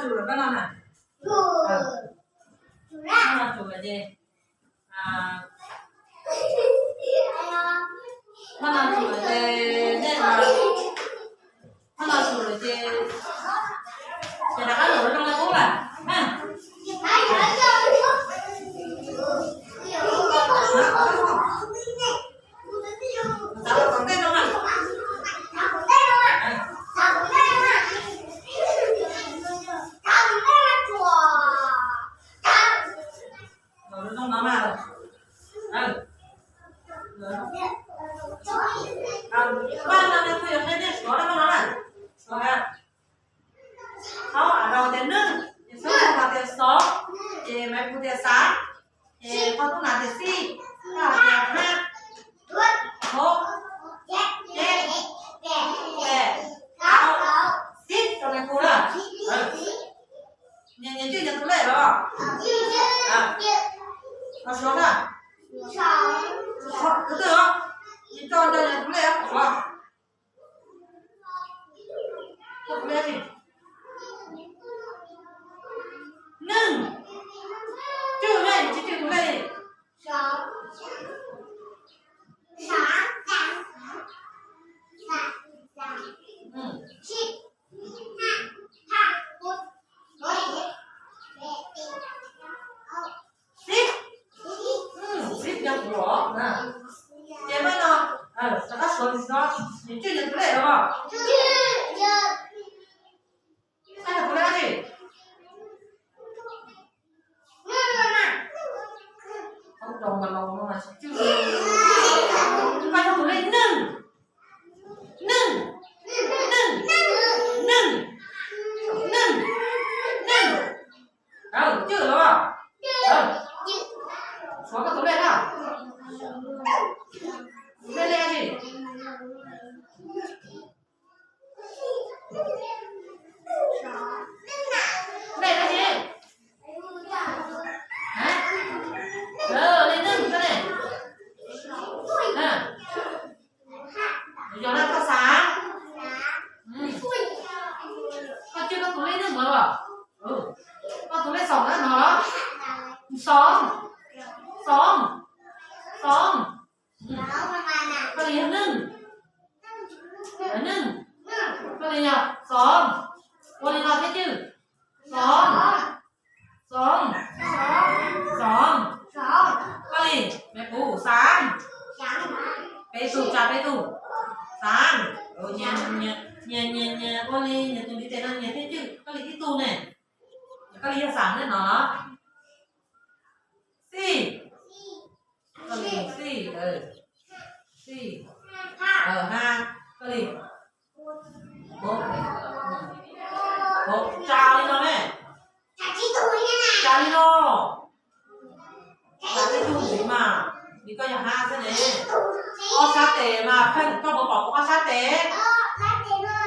Tus lawm pab no na. Pab no tus lawm ces, pab no tus lawm ces nej, pab no tus lawm ces, ces rov qab los zoo li qub lawm na. Xav los tom ntej no na. Los zoo no na. Pab no nej kuj yuav qhia nej suav na, pab no na. Suav na. Thaub, a, rau tias neeg, ces Xab Laug hais tias xov, ces Maiv Kuv tias xav, ces Paj Tub Nas tias xij, Paj Nas tias hab, hub, ceb, pem, tau, xib rau Maiv Kuv na. Nyias, nyias cwj nyias tus lej los? Los suav na. Tus twg os? Nyias coj nyias tus lej os, suav. Neeg. Cwj ne, tsis cwj tus lej li. Xib. Xib yog kuv os na. Ces pab no, rov qab suav ntxiv xwb, nyias cwj nyias tus lej los? Paj yog tus lej dab tsi? Paj yog tus lej neeg. Neeg. Neeg. Neeg. Neeg. Neeg. Cwj los? Suav koj tus lej na. Tus lej lej dab tsi? Lej dab tsi? Lej neeg koj ne. Yog na, koj xav. Koj cwj koj tus lej neeg los? Koj tus lej xoom na no los? Xoom. Xoom. Xoom. Koj li yog neeg. Neeg. Koj li yog xoom. Ua li no thiab cwj. Xoom. Xoom. Xoom. Koj li, me kuv xav. Peb tug, tsa peb tug. Xav. Nyias, nyias, nyias ua li nyias tus ntiv tes no nyias thiaj cwj. Koj li ib tug ne. Koj li yog xav ne no. Xij. Koj li xij, xij. Ha, koj li. Tsa li no ne. Tsa li no. Tsa ib tug ntxiv mas, vim koj yog ha xwb ne. Ob sab tes mas pheej koj puas pom kuv ob sab tes?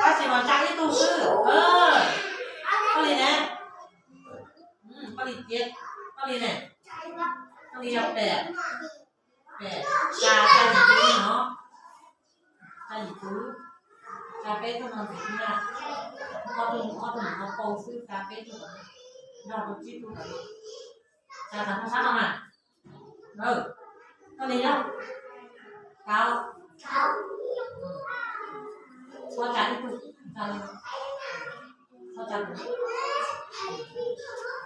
Tab sis mas tsa ib tug xwb. Koj li ne. Koj li tiag, koj li ne. Koj li yog pem, pem, tsa, tsa yim kuv no. Tsa yim kuv, tsa peb tug no ntxiv na. Ob tug, ob tug no pau xwb, tsa peb tug, nrog rau tsib tug. Tsa tag sab no mas. Koj li yog, tau. Txhob tsa ib tug, tsa li, txhob tsa.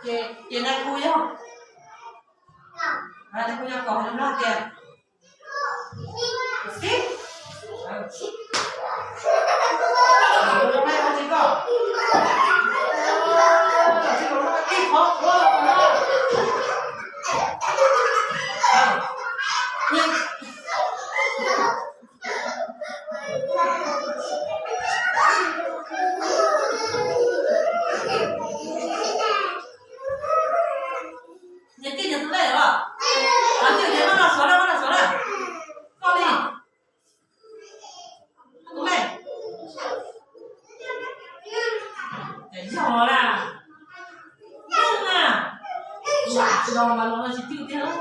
Ces, ces nais khu yog, nais khu yog kaum, hais lus Nplog tias six. Ib qhov ua los no. Nyias cwj nyias tus lej os. Cwj ces maj no suav na, maj no suav na. Koj li. Tus lej. Yog na. Yog mas los no tsis cwj tiag.